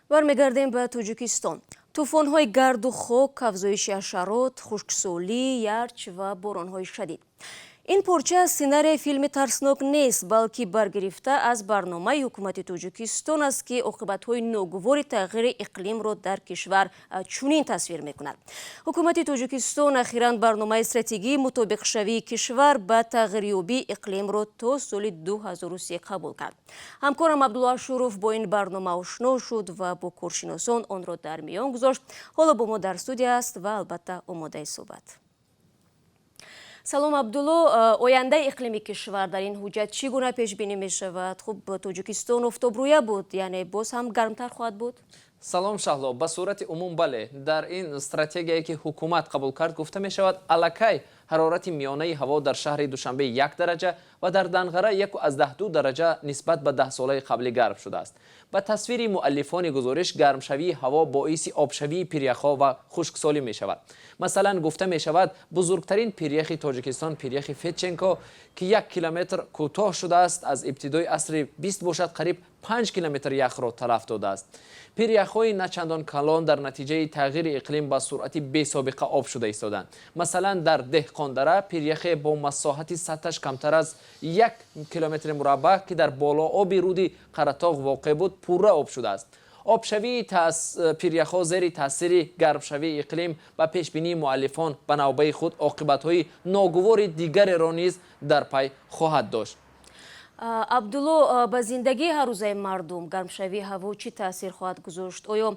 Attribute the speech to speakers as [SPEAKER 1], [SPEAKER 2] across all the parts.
[SPEAKER 1] Бармегардем ба Тоҷикистон. Тӯфонҳои гарду хок, афзоиши ҳашарот, хушксолӣ, ярч ва боронҳои шадид. Ин порча сценарияи филми тарснок нест, балки баргирифта аз барномаи ҳукумати Тоҷикистон аст, ки оқибатҳои ногувори тағйири иқлимро дар кишвар чунин тасвир мекунад. Ҳукумати Тоҷикистон ахиран барномаи стратегии мутобиқшавии кишвар ба тағйирёбии иқлимро то соли 2030 қабул кард. Ҳамкорам Абдулло Ашуров бо ин барнома ошно шуд ва бо коршиносон онро дар миён гузошт. Ҳоло бо мо дар студия аст ва албатта омодаи суҳбат. Салом, Абдулло. Ояндаи иқлими кишвар дар ин ҳуҷҷат чӣ гуна пешбинӣ мешавад? Хуб, Тоҷикистон офтобрӯя буд, яъне боз ҳам гармтар хоҳад буд?
[SPEAKER 2] Салом, Шаҳло. Ба сурати умум, бале. Дар ин стратегияе, ки ҳукумат қабул кард, гуфта мешавад, аллакай ҳарорати миёнаи ҳаво дар шаҳри Душанбе 1 дараҷа ва дар Данғара 1,2 дараҷа нисбат ба 10 солаи қаблӣ гарм шудааст. Ба тасвири муаллифони гузориш, гармшавии ҳаво боиси обшавии пиряхҳо ва хушксолӣ мешавад. Масалан, гуфта мешавад, бузургтарин пиряхи Тоҷикистон, пиряхи Федченко, ки 1 километр кӯтоҳ шудааст, аз ибтидои асри 20 бошад, қариб 5 километр яхро талаф додааст. Пиряхҳои начандон калон дар натиҷаи тағйири иқлим ба суръати бесобиқа об шуда истоданд. Масалан, дар Деҳқондара пиряхе бо масоҳати сатҳаш камтар аз 1 километри мураббаъ, ки дар болооби руди Қаратоғ воқеъ буд, пурра об шудааст. Обшавии пиряхҳо зери таъсири гармшавии иқлим, ба пешбинии муаллифон, ба навбаи худ оқибатҳои ногувори дигареро низ дар пай хоҳад дошт.
[SPEAKER 1] Абдулло, ба зиндагии ҳаррӯзаи мардум гармшавии ҳаво чӣ таъсир хоҳад гузошт? Оё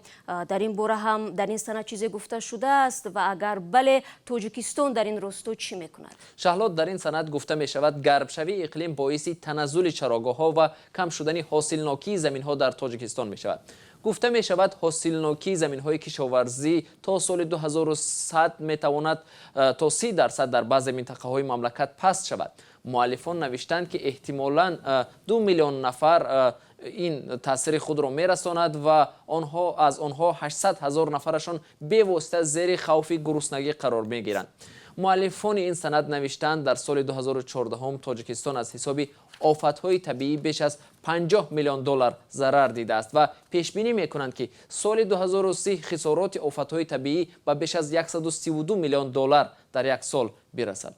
[SPEAKER 1] дар ин бора ҳам дар ин санад чизе гуфта шудааст ва агар бале, Тоҷикистон дар ин росто чӣ мекунад?
[SPEAKER 2] Шаҳло, дар ин санад гуфта мешавад, гармшавии иқлим боиси таназзули чарогоҳҳо ва кам шудани ҳосилнокии заминҳо дар Тоҷикистон мешавад. Гуфта мешавад, ҳосилнокии заминҳои кишоварзӣ то соли 2100 метавонад то 30% дар баъзе минтақаҳои мамлакат паст шавад. Муаллифон навиштанд, ки эҳтимолан 2 миллион нафар ин таъсири худро мерасонад ва онҳо аз онҳо 800 ҳазор нафарашон бевосита зери хавфи гуруснагӣ қарор мегиранд. Муаллифони ин санад навиштанд, дар соли 2014 Тоҷикистон аз ҳисоби офатҳои табиӣ беш аз 50 миллион доллар зарар дидааст ва пешбинӣ мекунанд, ки соли 2030 хисороти офатҳои табиӣ ба беш аз 132 миллион доллар дар як сол бирасад.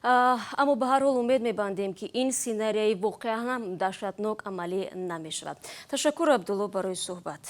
[SPEAKER 1] Аммо ба ҳар ҳол умед мебандем, ки ин сценарияи воқеан ҳам даҳшатнок амалӣ намешавад. Ташаккур, Абдулло, барои суҳбат.